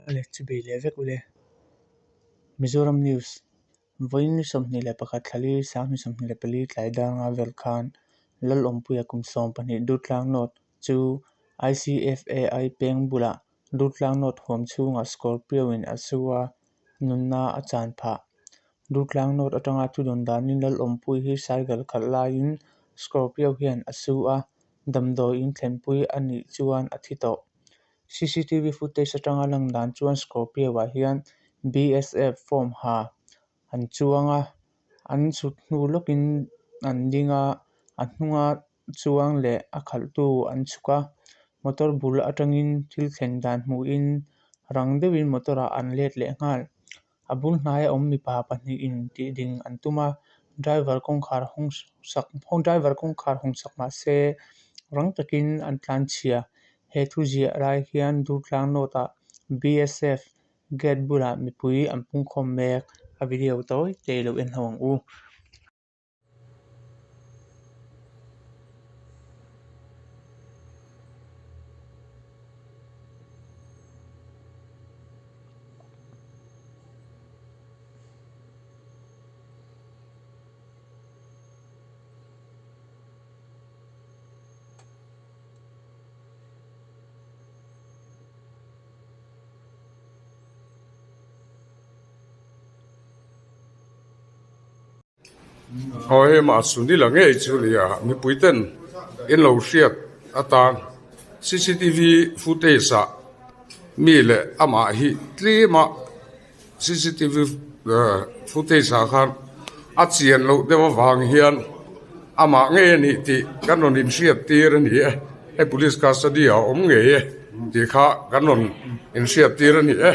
Ale chubei leh vek ule. Mizoram News, Vawiin ni 21 thlali 2024 tlai dar nga vel khan Lalawmpuia kum 12 Durtlang North chu ICFAI peng bulah Durtlang North huam chhungah Scorpio in a su a, nunna a chan phah. Durtlang North atanga thudawn danin Lalawmpuii hi cycle khalh laiin Scorpio hian a su a, damdawi in thlenpui a nih chuan a thi tawh. Cctv footage atanga lang dan chuan Scorpio-ah hian BSF form ha an chuang a, an chhut hnu lawkin an ding a, a hnunga chuang leh a khalhtu an chhuk a, motor bul atangin thil thlen dan hmuhin rang deuhin motor ah an let leh nghal. A bul hnaia awm mipa pahnihin tih ding an tum a, driver kawngkhar hawng sak driver kawngkhar hawng sak mah se rang takin an tlan chhia. He thu ziah lai hian Durtlang North ah BSF gate bulah mipui an pungkhawm mek. A video tawi te i lo en ho ang u. Aw hei mah Sunil-a ngei chu a ni a, mipui ten in lo hriat atan cctv footage ah mi leh amah hi tlem a cctv footage ah khan a chian loh deuh avang hian amah ngei a nih tih kan rawn inhriat tir a ni e, hei police custody ah a awm ngei e tih kha kan rawn inhriat tir a ni e.